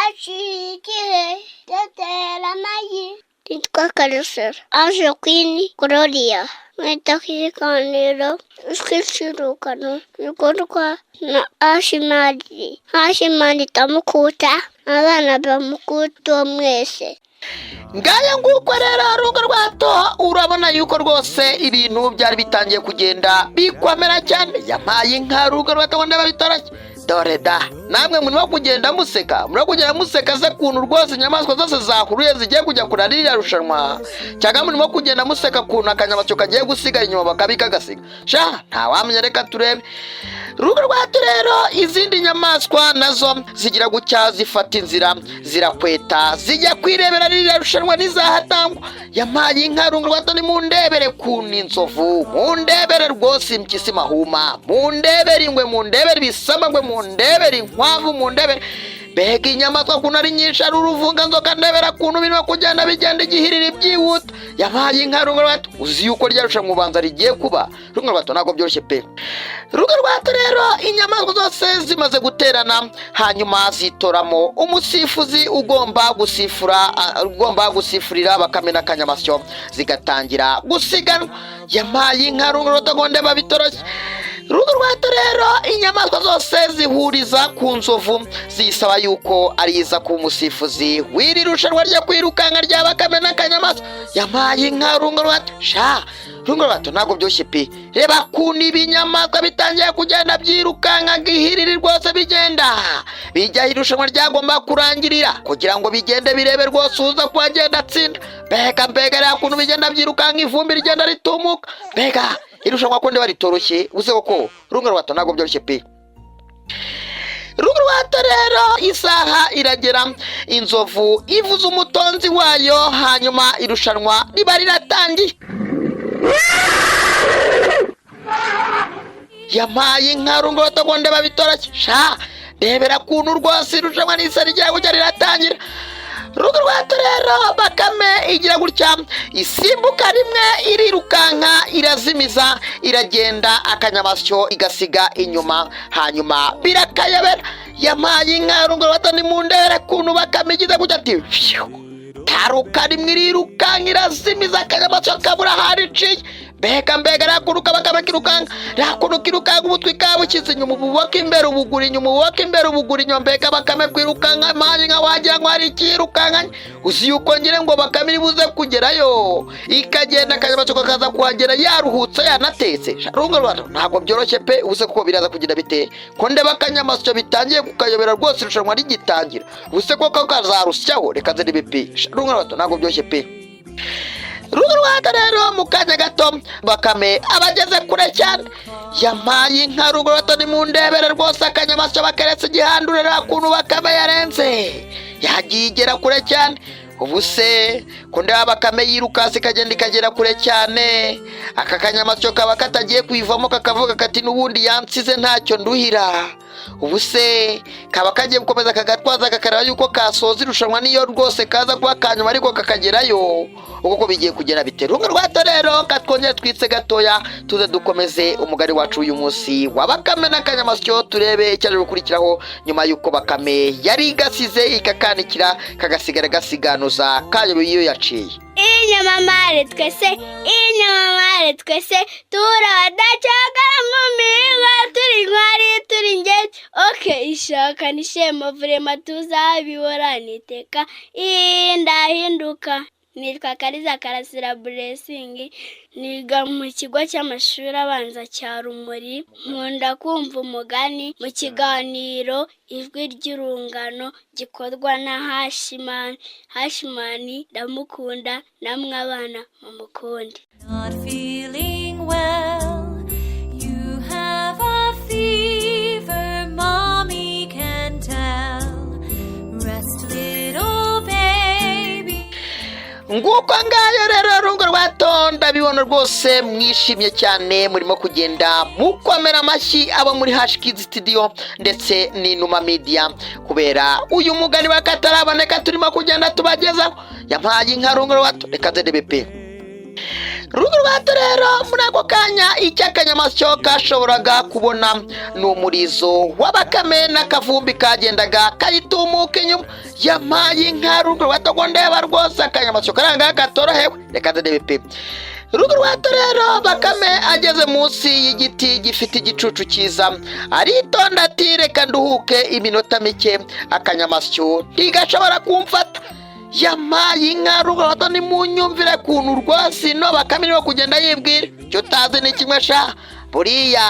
Haciye igihe dutera amagi. Nitwa Karusera Ange Queen Gloria, mwita ku kiganiro tw'ikirukano bikorwa na Ashimari. Ashimari ndamukuta, abana bamukuta mwese. Ngaya nguko rero, rugo rwato, urabona yuko rwose ibintu byari bitangiye kugenda bikomera cyane. Yampaye inka, rugo rwato, ngo ndeba bitoroshye. Dore da, namwe murimo kugenda museka, murimo kugenda museka se kuntu rwose inyamaswa zose zahuruye zigiye kujya kurara ririya rushanwa, cyangwa murimo kugenda museka kuntu akanyamasyo kagiye gusigara inyuma bakabika gasiga? Sha, ntawamenya, reka turebe. Rugo rwato rero, izindi nyamaswa nazo zigira gutya zifata inzira, zirakweta, zijya kwirebera ririya rushanwa n'izahatangwa. Yampaye inka, rungu rwato, ni mundebere kuntu inzovu, mundebere rwose impyisi mahuma, mundebere ingwe, mundebere ibisamagwe, mundebere inkwavu, mundebere mbega inyamaswa kuntu ari nyinshi, ari uruvunganzoka. Ndebera kuntu birimo kugenda bigenda igihiriri byihuta. Yampaye inka, rungu rwato, uzi yuko rya rushanwa ubanza rigiye kuba. Rungu rwato, ntabwo byoroshye pe. Rugo rwato rero, inyamaswa zose zimaze guterana, hanyuma zitoramo umusifuzi ugomba gusifura, ugomba gusifurira Bakame n'akanyamasyo, zigatangira gusiganwa. Yampaye inka, rungu rwato, ngo ndeba bitoroshye. Rugo rwato rero, inyamaswa zose zihuriza ku nzovu, ziyisaba yuko ariza kuba umusifuzi w'iri rushanwa ryo kwirukanka rya Bakame n'akanyamasyo. Yampaye inka, rungu rwato. Sha, rungu rwato, ntabwo byoroshye pe. Reba kuntu ibinyamaswa bitangiye kugenda byirukanka gihiriri rwose, bigenda bijya aho irushanwa ryagomba kurangirira, kugira ngo bigende birebe rwose uza kuhagenda atsinda. Mbega mbega, reba kuntu bigenda byirukanka, ivumbi rigenda ritumuka. Mbega irushanwa ko ndiba ritoroshye! Uze koko, rungu rwato, ntabwo byoroshye pe. Rwato rero, isaha iragera, inzovu ivuza umutonzi wayo, hanyuma irushanwa riba riratangiye. Yampaye inka, rungu ngo ndeba bitoroshye. Sha, ndebera kuntu rwose irushanwa n'isa rigira gutya riratangira. Rugo rwato rero, Bakame igira gutya isimbuka rimwe, irirukanka, irazimiza, iragenda, akanyamasyo igasiga inyuma, hanyuma birakayobera. Yampaye inka, rungu rwato, ni mu ndebere kuntu Bakame igize gutya ati "Phew." Taruka rimwe, irirukanka, irazimiza, akanyamasyo kabura ahantu iciye. Mbega mbega, rakuruka Bakame kirukanka, rakuruka irukanka, ubutwi kabushyize inyuma, ububoko imbere, ubugura inyuma, ububoko imbere, ubugura inyuma. Mbega Bakame kwirukanka mpanye nka wagira ngo hari ikirukankanye! Uzi yuko ngire ngo Bakame iri buze kugerayo, ikagenda, akanyamasyo kakaza kuhagera yaruhutse, yanatetse. Runga rwato, ntabwo byoroshye pe. Ubuze kuko biraza kugenda bite ko ndeba akanyamasyo bitangiye kukayobera rwose irushanwa rigitangira? Ubuse koko kazarusyaho? Reka nze nibe pe. Runga rwato, ntabwo byoroshye pe. Rugo rero, mu kanya gato Bakame abageze kure cyane. Yampaye inka, rugo rwato, ni mu ndebere rwose akanyamasyo bakeretse igihandure. Rero ukuntu Bakame yarenze, yagiye igera kure cyane. Ubu se ko ndeba Bakame yirukanse ikagenda ikagera kure cyane, aka kanyamasyo kaba katagiye kuyivamo kakavuga kati "N'ubundi yansize, ntacyo nduhira"? Ubu se kaba kagiye gukomeza kagatwaza, kakareba yuko kasoza irushanwa, niyo rwose kaza kuba kanyuma ariko kakagerayo? Uko ko bigiye kugera bite? Rumwe rwato rero, katwongere twitse gatoya, tuze dukomeze umugari wacu uyu munsi wa Bakame n'akanyamasyo, turebe icyaje gukurikiraho nyuma y'uko Bakame yari igasize ikakanikira, kagasigara gasiganuza kayobewe iyo yaciye. Inyamamare twese, inyamamare twese, turabadacagara mu mihigo, turi intwari, turi ingenzi. Okay, ishaka n'ishema vraiment tuzabihorana iteka indahinduka. Nitwa Kariza Karasira Blessing, niga mu kigo cy'amashuri abanza cya Rumuri. Nkunda kumva umugani mu kiganiro Ijwi ry'Urungano gikorwa na Hashimani. Hashimani ndamukunda, namwe abana mumukunde. Not feeling well. You have a fever, mommy can tell. Rest, little baby. Nguko ngayo rero, rungo rwatonda, bibona rwose mwishimye cyane, murimo kugenda mukomera amashyi abo muri Hashi Kids Studio ndetse n'Inuma Media kubera uyu mugani w'akataraboneka turimo kugenda tubagezaho. Yampaye inka, rungo rwato, reka nze ndebe pe. Rugo rwato rero, muri ako kanya icyo akanyamasyo kashoboraga kubona ni umurizo wa Bakame n'akavumbi kagendaga kayitumuka inyuma. Yampaye inka, rugo rwato, ngo ndeba rwose akanyamasyo karanga katorohewe. Reka ndebe pe. Rugo rwato rero, Bakame ageze munsi y'igiti gifite igicucu cyiza, aritonda ati: "Reka nduhuke iminota mike, akanyamasyo ntigashobora kumfata." Yampaye inka, rugabo, nimunyumvire kuntu rwose ino Bakame irimo kugenda yibwira. Icyo utazi ni kimwe sha, buriya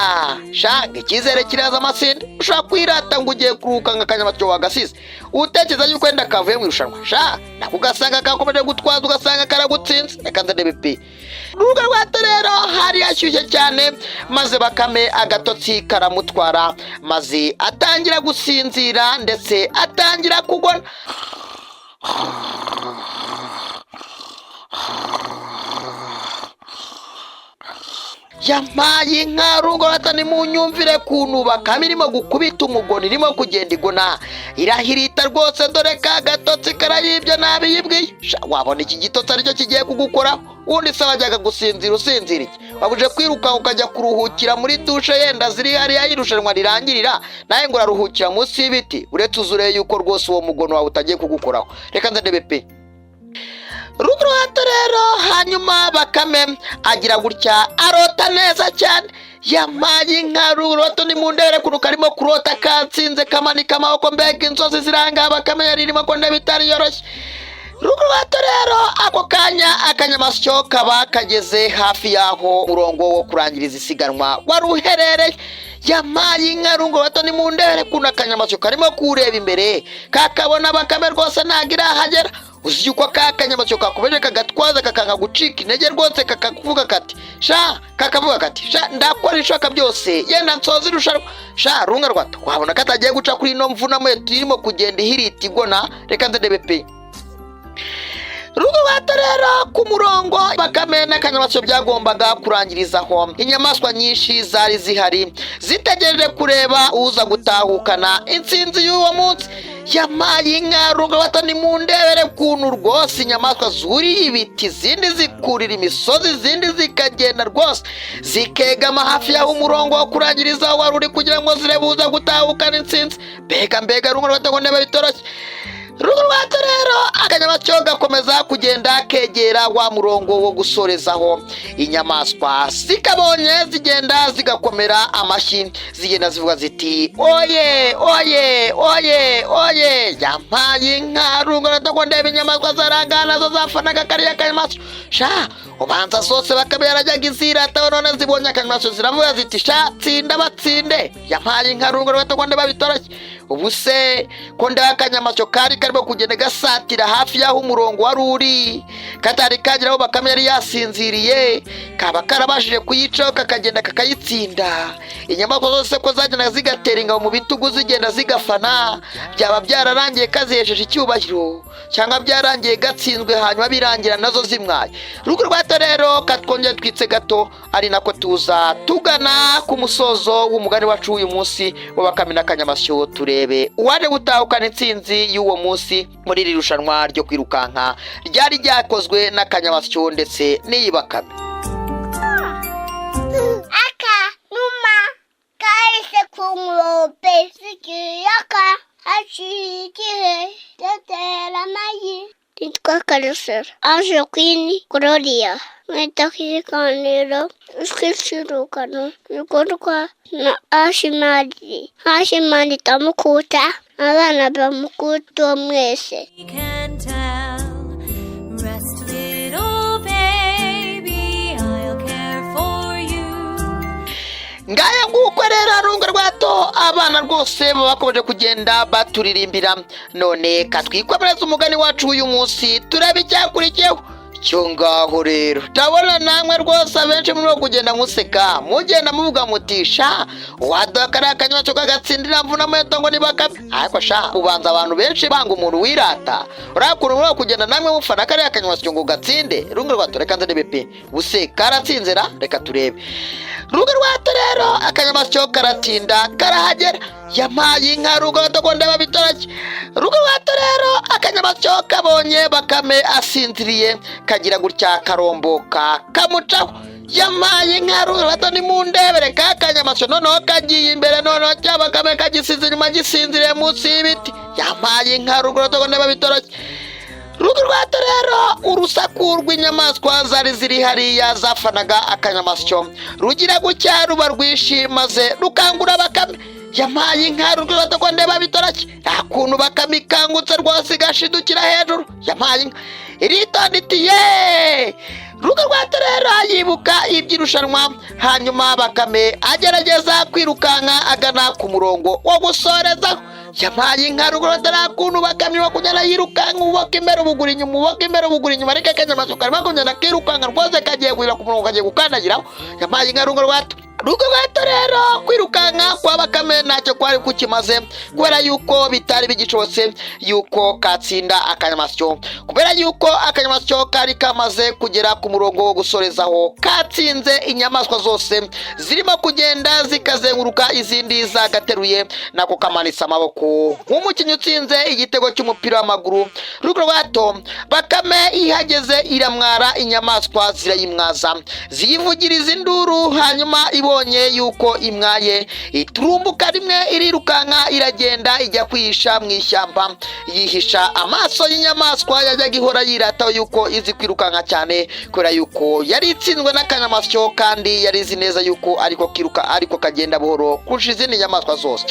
sha ngo icyizere kiraza amasinde. Ushobora kwirata ngo ugiye kuruhuka ngo akanyamasyo wagasize, utekereza yuko wenda kavuye mu irushanwa sha, nako ugasanga kakomeje gutwaza, ugasanga karagutsinze. Reka ndebe pe. Urubuga rwato rero, hari hashyushye cyane, maze Bakame agatotsi karamutwara, maze atangira gusinzira ndetse atangira kugona. Yampaye inka, rungorata, nimunyumvire kuntu Bakame irimo gukubita umugoni, irimo kugenda igona, irahirita rwose. Dore ka gatotsi karayibye nabi yibwiye. Sha, wabona iki gitotsi aricyo kigiye kugukoraho. Ubundi se wajyaga gusinzira usinzira iki? Wabuje kwiruka ukajya kuruhukira muri dushe yenda ziri hariya irushanwa rirangirira, nawe ngo uraruhukira munsi y'ibiti. Uretse uzureye yuko rwose uwo mugono wawe utagiye kugukoraho. Reka nze ndebe pe. Ruguru hato rero, hanyuma Bakame agira gutya arota neza cyane. Yampaye inka, ruroto, ni mu ndere kuntu karimo kurota katsinze, kamanika amaboko. Mbega inzozi ziranga Bakame yari irimo ko ndeba itari yoroshye. Ruguru hato rero, ako kanya akanyamasyo kaba kageze hafi y'aho umurongo wo kurangiriza isiganwa wari uherereye. Yampaye inka, rungo bato, ni mu ndere kuntu akanyamasyo karimo kureba imbere, kakabona Bakame rwose ntabwo irahagera. Uzi yuko ka kanyamasyo kakomeje kagatwaza, kakanga gucika intege rwose, kakavuga kati sha, kakavuga kati: "Sha, ndakora ibishoboka byose yenda nsoza irushanwa." Sha, runga rwato, wabona katagiye guca kuri ino mvuna muheto irimo kugenda ihirita igona. Reka ndebe pe. Rugo rwato rero, ku murongo Bakame n'akanyamasyo byagombaga kurangirizaho, inyamaswa nyinshi zari zihari zitegereje kureba uza gutahukana intsinzi y'uwo munsi. Yampaye inka, runga bato, ni mu ndebere kuntu rwose inyamaswa zuriye ibiti, izindi zikurira imisozi, izindi zikagenda rwose zikegama hafi y'aho umurongo wo kurangirizaho wari uri, kugira ngo zirebe uza gutahukana intsinzi. Mbega mbega, runga rwato, ngo ndebe bitoroshye. Rugo rwacu rero, akanyamasyo gakomeza kugenda kegera wa murongo wo gusorezaho. Inyamaswa zikabonye zigenda zigakomera amashyi, zigenda zivuga ziti: "Oye, oye, oye, oye!" Yampaye inka, rungo ngo ndeba inyamaswa zarangana nazo zafanaga kariya kanyamasyo. Sha, ubanza zose Bakame yarajyaga izirata, none zibonye akanyamasyo ziravuga ziti: "Sha, tsinda batsinde!" Yampaye inka, rungo ngo ndeba bitoroshye. Ubu se ko ndeba akanyamasyo kari karimo kugenda gasatira hafi y'aho umurongo wari uri, katari kagera aho Bakame yari yasinziriye, kaba karabashije kuyicaho kakagenda kakayitsinda? Inyamaswa zose ko zagendaga zigatera ingabo mu bitugu, zigenda zigafana, byaba byararangiye kazihesheje icyubahiro, cyangwa byarangiye gatsinzwe, hanyuma birangira nazo zimwaye? Rugo rwato rero, katwongere twitse gato, ari nako tuza tugana ku musozo w'umugani wacu w'uyu munsi wa Bakame n'akanyamasyo, turebe uwaje gutahukana intsinzi y'uwo munsi muri iri rushanwa ryo kwirukanka ryari ryakozwe n'akanyamasyo ndetse n'iyi Bakame. Akanuma kahise ku nkombe z'ikiyaga, haciye igihe gatera amagi. Nitwa Karasira Aje Queen Gloria, mwita ku kiganiro tw'ikirukano bikorwa na Ashimari. Ashimari ndamukunda, abana bamukunda mwese. Can tell. Rest, little baby, I'll care for you. Ngaya nguko rero, runga rwato, abana rwose baba bakomeje kugenda baturirimbira. None katwikomereza umugani wacu w'uyu munsi, turebe icyakurikiyeho cyo. Ngaho rero, ndabona namwe rwose abenshi murimo kugenda museka, mugenda muvuga muti: "Sha, waduha kariya kanyamasyo kagatsindira mvuna muheto ngo ni Bakame." Ariko sha, ubanza abantu benshi banga umuntu wirata. Uriya kuntu murimo kugenda namwe mufana kariya kanyamasyo ngo gatsinde. Runga rwato, reka nze pe, buse karatsinze ra? Reka turebe. Rugo rwato rero, akanyamasyo karatinda karahagera. Yampaye inka, rugo rwato, ngo ndeba bitoroshye. Rugo rwato rero, akanyamasyo Akanyamasyo kabonye Bakame asinziriye, kagira gutya karomboka kamucaho. Yamaye inka bato, nimundebere ka kanyamasyo noneho kagiye imbere, noneho cya Bakame kagisize inyuma gisinziriye munsi y'ibiti. Yamaye inka ruguru ndeba bitoroshye. Rugo rwato rero, urusaku rw'inyamaswa zari ziri hariya zafanaga akanyamasyo rugira gutya ruba rwinshi, maze rukangura Bakame. Yamaye inka rugo rwato ndeba bitoroshye. Nta kuntu Bakame ikangutse rwose igashidukira hejuru. Yamaye inka, iritonda iti: "Yeee!" Rugo rwato rero yibuka iby'irushanwa, hanyuma Bakame agerageza kwirukanka agana ku murongo wo gusorezaho. Yampaye inka rugo nta kuntu Bakame irimo kugenda yirukanka, ubaka imbere ubugura inyuma, ubaka imbere ubugura inyuma, ariko akanyamasyo karimo kugenda kirukanka rwose, kagiye kugera ku murongo, kagiye gukandagiraho. Yampaye inka rugo rwato. Rugo rwato rero, kwirukanka kwa Bakame ntacyo kwari kukimaze, kubera yuko bitari bigishobotse yuko katsinda akanyamasyo, kubera yuko akanyamasyo kari kamaze kugera ku murongo wo gusorezaho, katsinze inyamaswa zose zirimo kugenda zikazenguruka, izindi zagateruye, nako kamanitse amaboko nk'umukinnyi utsinze igitego cy'umupira w'amaguru. Rugo rwato, Bakame ihageze iramwara, inyamaswa zirayimwaza, ziyivugiriza induru. Hanyuma ibonye yuko imwaye, iturumbuka rimwe irirukanka, iragenda ijya kwihisha mu ishyamba, yihisha amaso y'inyamaswa yajyaga ihora yirataho yuko izi kwirukanka cyane, kubera yuko yari itsinzwe n'akanyamasyo kandi yari izi neza yuko ariko kiruka, ariko kagenda buhoro kurusha izindi nyamaswa zose.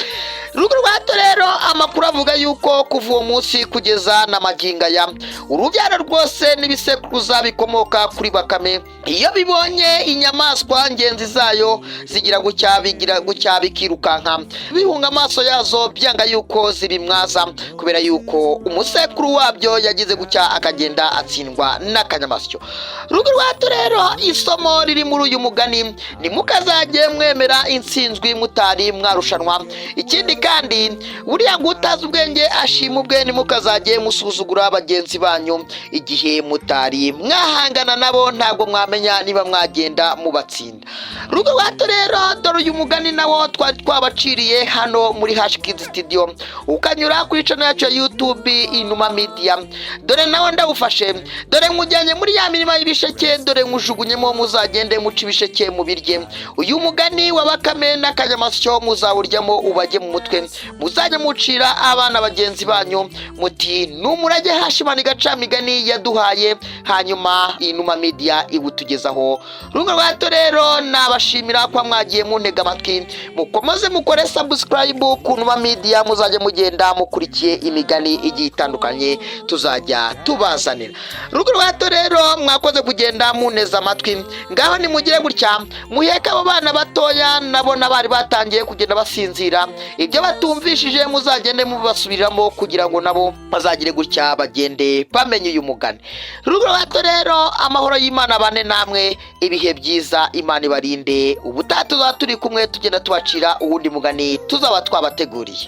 Rugo rwato rero, amakuru avuga yuko kuva uwo munsi kugeza na magingo aya, urubyaro rwose n'ibisekuruza bikomoka kuri Bakame, iyo bibonye inyamaswa ngenzi zayo zigira gutya, bigira gutya bikirukanka bihunga amaso yazo, byanga yuko zibimwaza, kubera yuko umusekuru wabyo yagize gutya akagenda atsindwa n'akanyamasyo. Rugo rwato rero, isomo riri muri uyu mugani: ntimukazajye mwemera intsinzwi mutari mwarushanwa. Ikindi kandi, buriya ngo utazi ubwenge ashima ubwe. Ntimukazajye musuzugura bagenzi banyu igihe mutari mwahangana nabo, ntabwo mwamenya niba mwagenda mubatsinda. Rugo rwato rero, dore uyu mugani nawo twari twabaciriye hano muri Hashi Kids Studio, ukanyura kuri channel yacu ya YouTube Inuma Media. Dore nawe ndawufashe, dore nkujyanye muri ya mirima y'ibisheke, dore nkujugunyemo, muzagende muca ibisheke mubirye. Uyu mugani wa Bakame n'akanyamasyo muzawuryamo ubajye mu mutwe, muzajya mucira abana bagenzi banyu muti: "Ni umurage Hashimani Gacamigani yaduhaye, hanyuma Inuma Media iwutugezaho." Rugo rwato rero, nabashimira kuba mwagiye muntega amatwi. Mukomeze mukore subscribe ku Numa Media, muzajya mugenda mukurikiye imigani igiye itandukanye tuzajya tubazanira. Rugo rwato rero, mwakoze kugenda muneza amatwi. Ngaho nimugire gutya muheke abo bana batoya, nabona bari batangiye kugenda basinzira, ibyo batumvishije muzagende mubasubiriramo kugira ngo nabo bazagire gutya bagende bamenye uyu mugani. Rugo rwato rero, amahoro y'Imana bane namwe, ibihe byiza, Imana ibarinde. Ubutaha tuzaba turi kumwe tugenda tubacira uwundi mugani tuzaba twabateguriye.